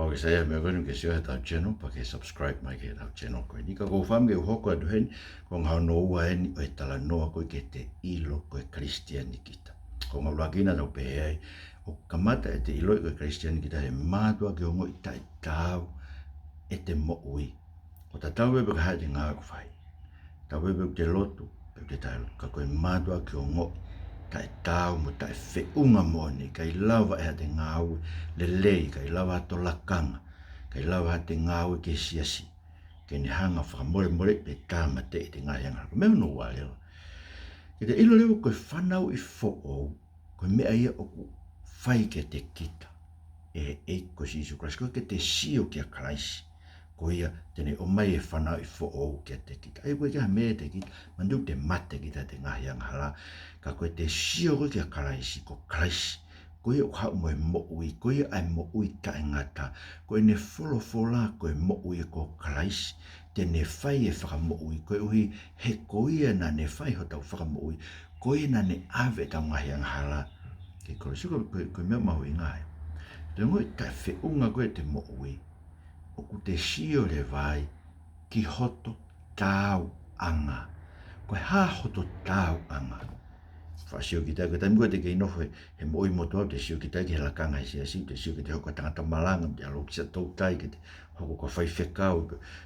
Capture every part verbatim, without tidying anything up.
ʻOku sai ʻa e meʻa ko eni ke sio he ʻetau channel, pea ke subscribe mai ki heʻetau channel ko eni. Ka ʻoku ou fakaʻamu ke u hoko atu heni, ko e ngaahi hono ua eni ʻo e talanoa ko ē ki he ʻilo ko e Kalisitiane kita. Ko e ngaahi ʻuluaki naʻa tau pehē ai, ʻoku kamata ʻete ʻiloʻi ko e Kalisitiane kita he mātuʻaki ongoʻi taʻetaau ʻete moʻui. ʻOku tatau ai pē pe ko e hā ʻete ngāue ʻoku fai. Tatau ai pē pe ʻoku te lotu, pe ʻoku te taʻe lotu. Ka ko e mātuʻaki ongoʻi taʻetaau mo taʻefeʻunga moʻoni, ʻikai lava ʻe haʻate ngāue lelei, ʻikai lava haʻato lakanga, ʻikai lava haʻate ngāue ki he siasi, ke ne hanga ʻo fakamolemoleʻi pe tāmateʻi ʻete ngaahi angahala. Ko e meʻa hono ua leva, ke te ʻilo leva ko e fanauʻi foʻou, ko e meʻa ia ʻoku fai kiate kita ʻe he ʻEiki ko Sīsū Kalaisi, ko e ke te sio kia Kalaisi. Ko ia te ne ʻomai e fanauʻi foʻou kiate kita. ʻA ia ko e ʻikai ha meʻa ʻiate kita, manatuʻi te mate kita ʻete ngaahi angahala. Ka ko ʻete sio ko ē kia Kalaisi, ko Kalaisi, ko ia ʻoku haʻu mo e moʻui, ko ia ʻa e moʻui taʻengata. Ko ʻene folofola ko e moʻui, ko Kalaisi te ne fai e fakamoʻui, koeʻuhi he ko ia naʻa ne fai hotau fakamoʻui, ko ia naʻa ne ʻave ʻetau ngaahi angahala ki he kolosi. Ko, ko, ko e meʻa mahuʻinga ia. Te ongoʻi taʻefeʻunga ko ē ʻete moʻui, ʻoku te sio leva ai ki hoto taauʻanga. Ko e hā hoto taauʻanga? Faʻa sio kita, ko e taimi ko ē te ke nofo he, he moʻui motuʻa, te sio kita ki he lakanga he siasi, te sio ki he hoko tangata malanga, te ʻalu ki siʻa toutai, ke te hoko ko e faifekau,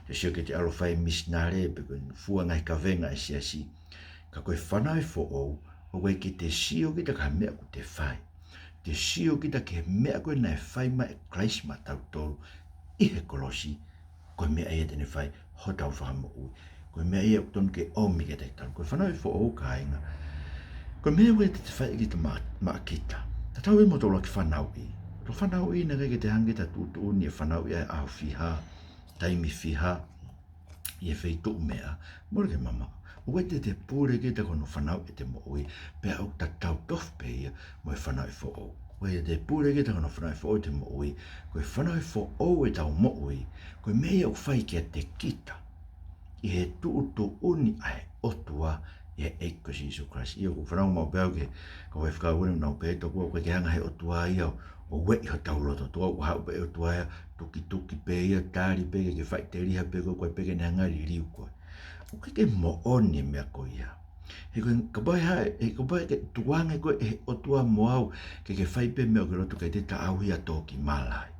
te sio ki he ʻalu fai misinale, pe ko e fua ngaahi kavenga ʻa e siasi. Ka ko e fanauʻi foʻou, ʻoku ʻikai ke te sio kita ki ha meʻa ʻoku te fai. Te sio kita ki he meʻa ko ē naʻe fai mai ʻe Kalaisi maʻatautolu ʻi he kolosi, ko e meʻa ia te ne fai hotau fakamoʻui. Ko e meʻa ia ʻoku totonu ke ʻomi kiate kitautolu. Ko e fanauʻi foʻou, kāinga, ko e meʻa ʻoku ʻikai te te fai kita maʻa, maʻa kita. Tatau ai mo hoto ʻuluaki fanauʻi. Hoto fanauʻi naʻe ʻikai ke te hanga ʻo tuʻutuʻuni e fanauʻi ʻa e ʻaho fiha, taimi fiha, ʻi he feituʻu meʻa, mole ke mamaʻo. ʻOku ʻikai te te pule kita ki hono fanauʻi ʻete moʻui, pea ʻoku tatau tofu pē ia mo e fanauʻi foʻou. ʻOku ʻikai te te pule kita ki hono fanauʻi foʻou ʻete moʻui, ko e fanauʻi foʻou ʻetau moʻui, ko e meʻa ia ʻoku fai kiate kita ʻi he tuʻutuʻuni ʻa e ʻOtua ʻi he ʻEiki ko Sīsū Kalaisi. ʻIo, ʻoku ou fanongo maʻu pē au ki he kau faifekau ʻoku nau pehē, tokua ʻoku ʻikai ke hanga ʻe he ʻOtua ia ʻo, ʻo ueʻi hotau loto. Tokua ʻoku haʻu pē ʻe he ʻOtua ia, tukituki pē ia, tali pē ke ke faʻiteliha pē koe, ko e pē ke ne hanga ʻo liliu koe. ʻOku ʻikai ke moʻoni e meʻa ko ia. He ko e kapau ʻe hā, he kapau ʻe tukuange koe ʻe he ʻOtua mo au ke ke fai pē meʻa ʻoku ke loto, ʻikai te ta ʻauhia tō ki mala ai.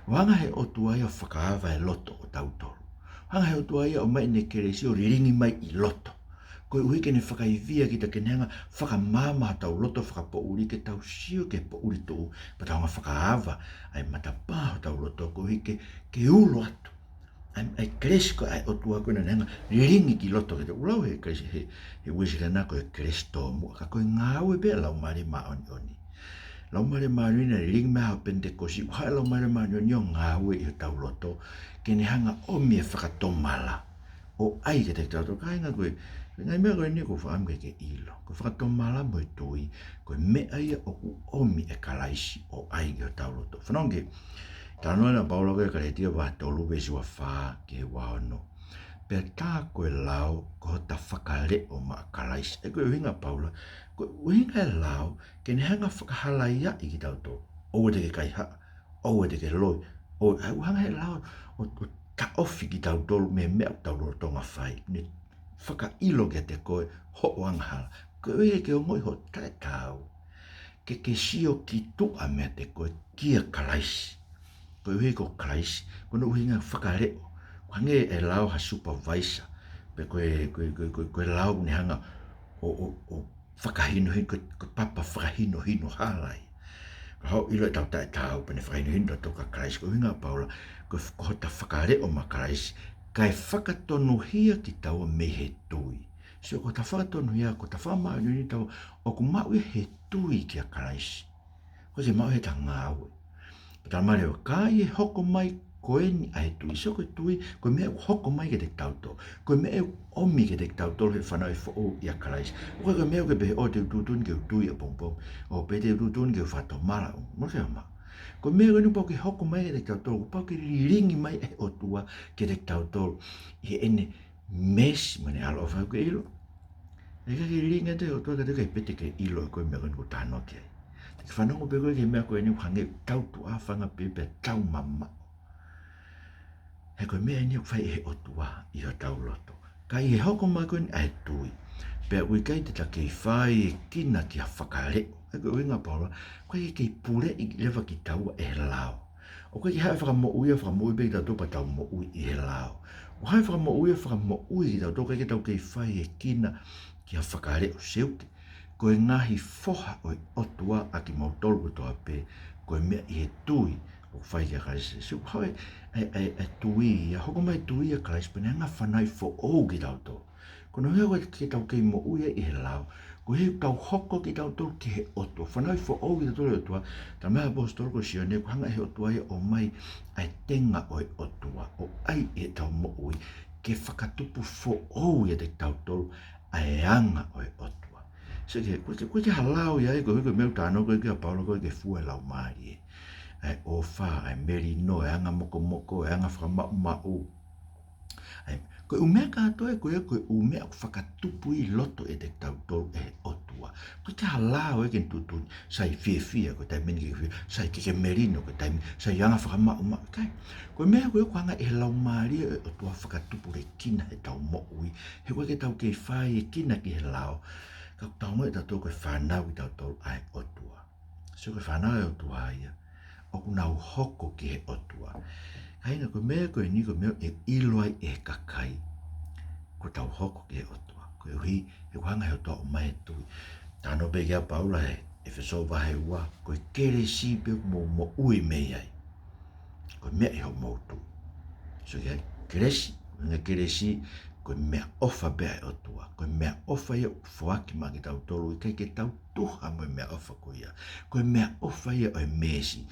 ʻOku hanga ʻe he ʻOtua ia ʻo fakaava e loto ʻo tautolu. Hanga ʻe he ʻOtua ia ʻo ʻomai ʻene kelesi ʻo lilingi mai ʻi loto, koeʻuhi ke ne fakaivia kita, ke ne hanga ʻo fakamaama hotau loto fakapoʻuli, ke tau sio ki he poʻuli tuʻu, pea tau hanga ʻo fakaava ʻa e matapā hotau loto, koeʻuhi ke, ke ulo atu ʻa e, ʻa e kelesi ko ē ʻa e ʻOtua ko ē naʻa ne hanga ʻo lilingi ki loto. Ke te u lau he kelesi, he, he Uēsiliana ko e kelesi tōmuʻa, ka ko e ngāue pē ʻa e Laumālie Māʻoniʻoni. Laumālie Māʻoniʻoni naʻe lilingi mei he ʻaho Penitekosi, ʻoku haʻu e Laumālie Māʻoniʻoni ʻo ngāue ʻi hotau loto, ke ne hanga ʻo ʻomi e fakatomala ʻo ʻai kiate kitautolu. Kāinga, ko e, ko e ngaahi meʻa ko eni ʻoku ou fakaʻamu ke ke ʻilo. Ko e fakatomala mo e tui, ko e meʻa ia ʻoku ʻomi ʻe Kalaisi ʻo ʻai ki hotau loto. Fanongo ki he talanoa ʻa Paula ko ē Kalētia vahe tolu veesi ua fā ki he ua ono. Pea tā ko e lao ko hota fakaleʻo maʻa Kalaisi. ʻA ia ko e ʻuhinga ʻa Paula, ko e ʻuhinga e lao ke ne hanga ʻo fakahalaiaʻi kitautolu. ʻOua te ke kaihaʻa, ʻoua te ke loi, ʻoua, ʻa ia ʻoku hanga ʻe he lao ʻo, ʻo taʻofi kitautolu mei he meʻa ʻoku tau lolotonga fai. Ne fakaʻilo kiate koe hoʻo angahala, koeʻuhi ke ke ongoʻi hoʻo taʻetaau, ke ke sio ki tuʻa meiate koe kia Kalaisi. Koeʻuhi ko Kalaisi, ko hono ʻuhinga fakaleʻo. ʻOku hangē e lao ha supervisor, pe ko e, ko e, ko e, ko e, ko e lao ne hanga ʻo, ʻo, ʻo fakahinohino, ko e, ko e papa fakahinohino hala ia. Ka haʻu ʻo ʻilo ʻetau taʻetaau pea ne fakahinohino kitautolu kia Kalaisi. Ko e ʻuhinga ʻa Paula, ko e f-, ko hota fakaleʻo maʻa Kalaisi, kae fakatonuhia kitaua mei he tui. Sio, ko hota fakatonuhia, ko hota fakamāʻoniʻoniʻi kitaua ʻoku maʻu ia he tui kia Kalaisi. ʻOku ʻikai ke maʻu ia heʻeta ngāue. Pea talamai leva, ka ʻi he hoko mai ko eni ʻa e tui. Sio, ko e tui, ko e meʻa ʻoku hoko mai kiate kitautolu. Ko e meʻa ʻoku ʻomi kiate kitautolu he fanauʻi foʻou ʻia Kalaisi. ʻOku ʻikai ko e meʻa ʻoku ke pehē, ʻoku ou tuʻutuʻuni ke u tui ʻapongipongi, ʻo pehē te u tuʻutuʻuni ke u fakatomala ʻapongipongi. Mole ke mamaʻo. Ko e meʻa ko eni kuo pau ke hoko mai kiate kitautolu, kuo pau ke lilingi mai ʻe he ʻOtua kiate kitautolu ʻi heʻene meesi mo ʻene ʻaloʻofa. Ke ʻilo, ʻe ʻikai ke lilingi ʻe he ʻOtua kiate koe pea te ke ʻilo ʻe koe e meʻa ko eni ʻoku ou talanoa ki ai. Te ke fanongo pē koe ki he meʻa ko eni ʻoku hangē ʻoku tau tuʻa fanga pē pea tau mamaʻo. He ko e meʻa eni ʻoku fai ʻe he ʻOtua ʻi hotau loto. Ka ʻi he hoko mai ko eni ʻa e tui, pea ʻoku ʻikai te ta kei fai e kina ki ha fakaleʻo. He ko e ʻuhinga ʻa Paula, ʻoku ʻikai ke kei puleʻi leva kitaua ʻe he lao. ʻOku ʻikai ke haʻu e Fakamoʻui ia ʻo fakamoʻui pē kitautolu pea tau moʻui ʻi he lao. ʻOku haʻu e Fakamoʻui ia ʻo fakamoʻui kitautolu kae ʻikai ke tau kei fai e kina ki ha fakaleʻo. Seuke, ko e ngaahi foha ʻo e ʻOtua ʻa kimoutolu kotoa pē, ko e meʻa ʻi he tui ʻoku fai kia Kalaisi. Sio, ko e, e, e, e tui ia, hoko mai e tui ʻia Kalaisi pea ne hanga ʻo fanauʻi foʻou kitautolu. Ko hono ʻuhinga ʻoku ʻikai ke tau kei moʻui ai ʻi he lao, koeʻuhi ʻoku tau hoko kitautolu ki he ʻOtua. Fanauʻi foʻou kitautolu ʻe he ʻOtua. Talamai ʻe he ʻaposetolo ko Sione, kuo hanga ʻe he ʻOtua ia ʻo ʻomai ʻa e tenga ʻo e ʻOtua ʻo ʻai ʻi heʻetau moʻui, ke fakatupu foʻou ʻiate kitautolu ʻa e anga ʻo e ʻOtua. Sio ki he, ʻoku ʻikai ke, ʻoku ʻikai ke ha lao ia, ʻa ia ko e, ko e meʻa ʻoku talanoa ko ē ki ai ʻa Paula, ʻoku ʻikai ke fua e laumālie. ʻA e ʻofa, ʻa e melino, ʻa e anga mokomoko, ʻa e anga fakamaʻumaʻu. ʻA ia, ko e ʻū meʻa kātoa ko ē, ko e ʻū meʻa ʻoku fakatupu ʻi loto ʻiate kitautolu ʻe he ʻOtua. ʻOku ʻikai ke ha lao ia ke ne tuʻutuʻuni, sai fiefia ko e taimi ni ke fiefia, sai ke ke melino ko e taimi, sai anga fakamaʻumaʻu, ʻikai. Ko e meʻa ko ē ʻoku hanga ʻe he Laumālie ʻo e ʻOtua ʻo fakatupulekina heʻetau moʻui. He ʻoku ʻikai ke tau kei fai e kina ki he lao, ka ʻoku tau ongoʻi ʻe tautolu ko e fānau kitautolu ʻa e ʻOtua. Sio, ko e fānau ʻa e ʻOtua ia, ʻoku nau hoko ki he ʻOtua. Kāinga, ko e meʻa ko eni ko e meʻa ʻe ʻilo ai ʻe he kakai kuo tau hoko ki he ʻOtua, koeʻuhi he kuo hanga ʻe he ʻOtua ʻo ʻomai e tui. Talanoa pē ki ai ʻa Paula he ʻEfesō vahe ua, ko e kelesi pē ʻoku mou moʻui mei ai, ko e meʻa ʻi hoʻomou tui. Sio ki ai, kelesi, ko e kelesi, ko e meʻaʻofa pē ʻa e ʻOtua. Ko e meʻaʻofa ia ʻoku foaki maʻa kitautolu, ʻikai ke tau tuha mo e meʻaʻofa ko ia. Ko e meʻaʻofa ia ʻo e meesi.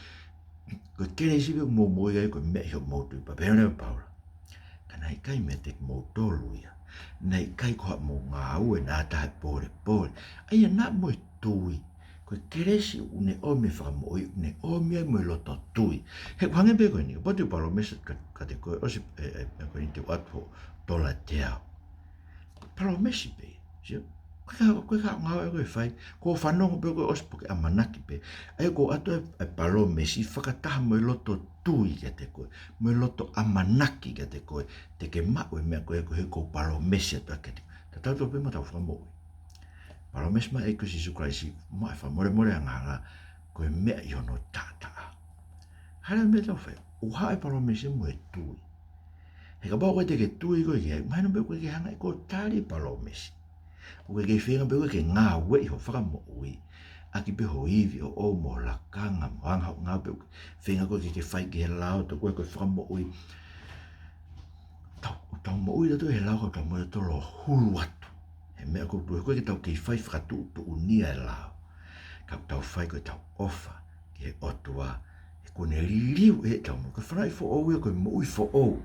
Ko e kelesi pē ʻoku mou moʻui ai, ko e meʻa ʻi hoʻomou tui. Pea pehē leva ʻe Paula, ka naʻe ʻikai meiate kimoutolu ia. Naʻe ʻikai ko haʻamou ngāue naʻa ta he polepole. ʻA ia naʻa mo e tui. Ko e kelesi ʻoku ne ʻomi e fakamoʻui, ʻoku ne ʻomi ai mo e loto tui. He ʻoku hangē pē ko eni, kapau te u palōmesi ka, kiate koe, ʻosi, ē, ē, ko eni te u ʻoatu ho tola teau. Palōmesi pē, sio? Ko e ka, ko e ka ngāue ko ē ʻe fai, ko e fanongo pē ko ē ʻosi pē ke ʻamanaki pē. ʻA ia ʻoku ou ʻoatu e, e palōmesi fakataha mo e loto tui kiate koe, mo e loto ʻamanaki kiate koe, te ke maʻu e meʻa ko ē, koeʻuhi ko e palōmesi atu ʻa e ʻEiki. Tatau tofu pē mo hotau Fakamoʻui. Palōmesi mai ʻe he ʻEiki ko Sīsū Kalaisi, maʻu e fakamolemole angahala, ko e meʻa ʻi hono taʻataʻa. Hā leva e meʻa te tau fai? ʻOku haʻu e palōmesi mo e tui. He kapau ʻoku ʻikai te ke tui koe ki ai, mahino pē ʻoku ʻikai ke hanga ʻe koe ʻo tali e palōmesi. ʻOku ʻikai ke feinga pē koe ke ngāueʻi ho fakamoʻui, ʻaki pē ho ivi ʻoʻou mo ho lakanga mo e anga hoʻo ngāue pē, ʻoku feinga koe ke ke fai ki he lao, tokua ko e fakamoʻui. Tau, tau moʻui tautolu he lao, ka tau moʻui tautolu ʻo hulu atu he meʻa ko ē ʻoku tuʻu, he ʻoku ʻikai ke tau kei fai fakatuʻutuʻuni ʻa e lao. Ka ʻoku tau fai ko ʻetau ʻofa ki he ʻOtua, he kuo ne liliu ʻetau moʻui. Ko e fanauʻi foʻou ia, ko e moʻui foʻou.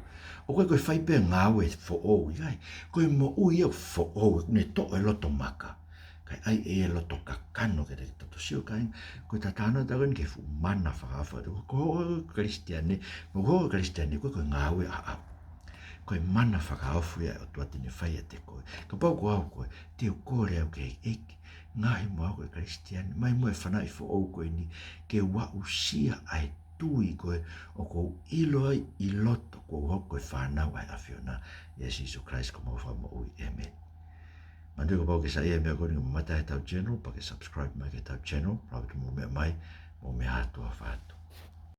ʻOku ʻikai ko e fai pē ngāue foʻou, ʻikai. Ko e moʻui ia foʻou, he kuo ne toʻo e loto maka kae ʻai ʻe ia e loto kakano kiate kitautolu. Sio kāinga, ko e talanoa atu ko eni ki he fuʻu mana fakaofo. Ko hoʻo Kalisitiane, mo hoʻo Kalisitiane, ko e, ko e ngāue ʻaʻau. Ko e mana fakaofo ia ʻa e ʻOtua te ne fai ʻiate koe. Kapau ko au koe, te u kole au ki he ʻEiki, ngaohi mo au ko e Kalisitiane, mai mo e fanauʻi foʻou ko eni, ke u aʻusia ʻa e tui ko ē ʻoku ou ʻilo ai ʻi loto kuo u hoko ko e fānau ʻa e ʻAfiona, ʻia Sīsū Kalaisi ko homau Fakamoʻui. ʻĒmeni. Manatuʻi kapau ʻoku ke saiʻia he meʻa ko eni, mamata heʻetau channel, pea ke subscribe mai ki heʻetau channel, pea ʻoua te mou meʻa mai, mou meʻa ā, tuʻa ʻofa atu.